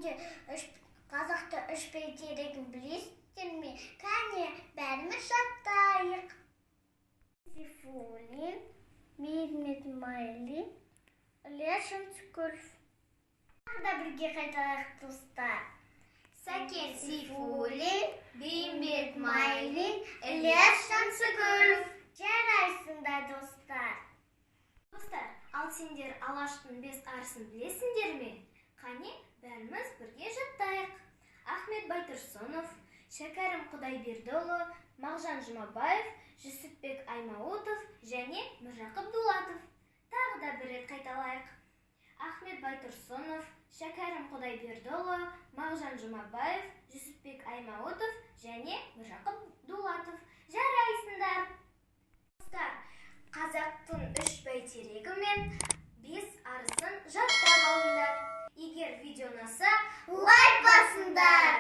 Сендер үш қазақта үш бәйтерегін білесіздер ме? Кәне, бәріміз жаттайық. Сейфуллин, Бейімбет Майлин, Ілияс Жансүгіров. Тағы да бірге қайталайық, достар. Сәкен Сейфуллин, Бейімбет Майлин, Ілияс Жансүгіров. Жарайсыңдар, достар. Достар, ал сендер Алаштың бес арысын білесіңдер ме? Қане, бәріміз бірге жаттайық. Ахмет Байтұрсынов, Шәкәрім Құдайбердіұлы, Мағжан Жұмабаев, Жүсіпбек Аймауытов және Міржақып Дулатов. Тағы да бір рет қайталайық. Ахмет Байтұрсынов, Шәкәрім Құдайбердіұлы, Мағжан Жұмабаев, Жүсіпбек Аймауытов және Міржақып Дулатов. Жарайсыңдар! Достар, қазақтың үш бәйтерегі мен бес арысын жаттап алыңдар. Егер видео ұнаса, лайк басыңдар.